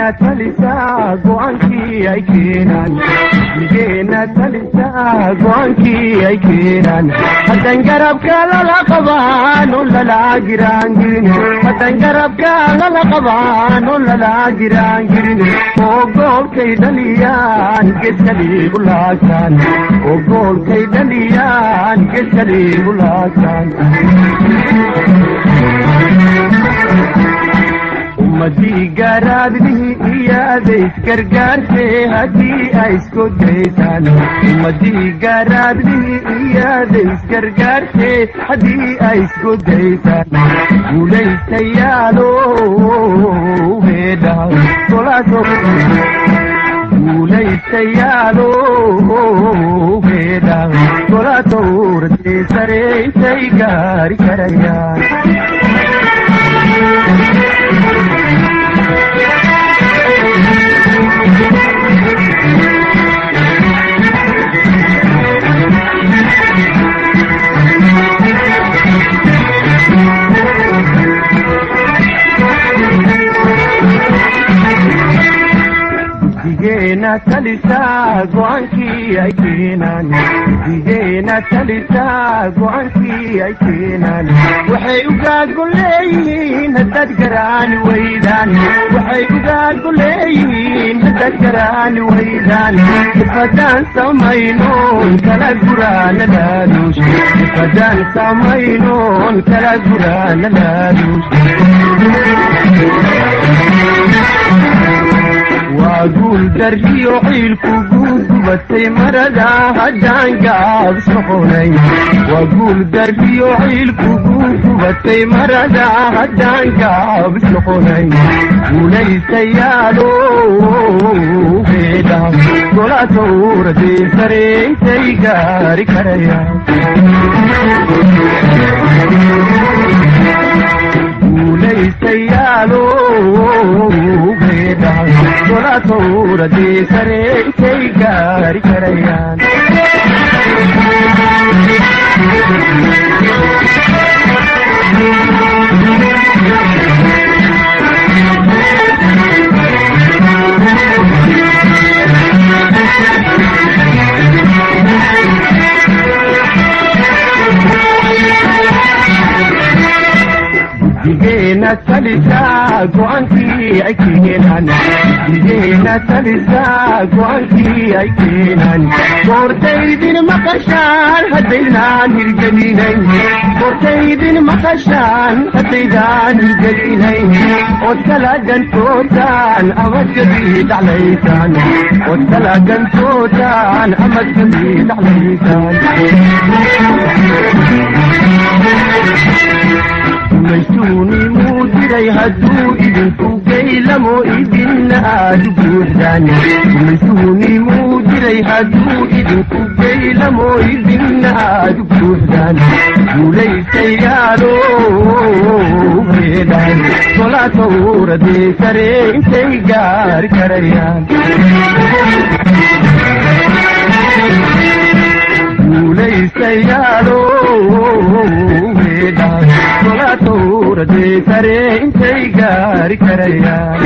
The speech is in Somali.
Guddigeena talisaa go'aankii ay keenaan, guddigeena talisaa go'aankii ay keenaan, haddan garabka lala qabaan oo lala giraangirin, haddan garabka lala qabaan oo lala giraangirin, oo goolkay dhaliyaan geskaliigu laagtaan, oo goolkay dhaliyaan geskaliigu laagtaan. Ummadii garaadlihii iyaada isgargaartee haddii ay isku daysaan, ummadii garaadlihii iyaada isgargaartee haddii ay isku daysaan, guulaystayaalo heedha golaaso, guulaystayaalo heedha golaatowradee sare intay gaari karayaan. Guddigeena talisaa go'aankii ay keenaan, guddigeena talisaa go'aankii ay keenaan, waxay ugaadgu leeyihiin haddaad garaani weydaan, waxay ugaadgu leeyihiin haddaad garaani weydaan, xirfadaan samaynoon kala guraana laaluush, xirfadaan samaynoon kala guraana laaluush. Waa guul darriyo ciilku guudgubatay marada haddaan gaabis noqonayn, waa guul darriyo ciilku guudgubatay marada haddaan gaabis noqonayn, guulaystayaalo heedha golaatowradee sare intay gaari karayaan. Guulaystayaalo heedha golaatowradee sare intay gaari karayaan. Guddigeena talisaa go'aankii ay keenaan, guddigeena talisaa go'aankii ay keenaan, goortaydin maqashaan haddaydaan hirgelinayn, goortaydin maqashaan haddaydaan hirgelinayn, ood kala gantootaan ama gabii dhaclaysaan, ood kala gantootaan ama gabii dhaclaysaan. Gumaystuunimuu diray hadduu idinku gaylamo idinna aad u buuxdaan, gumaystuunimuu diray hadduu idinku gaylamo idinna aad u buuxdaan, guulaystayaalo heedhaan golaatowradee sare intay gaari karayaan. Guulaystayaalo heedha golaatowradee sare intay gaari karayaan.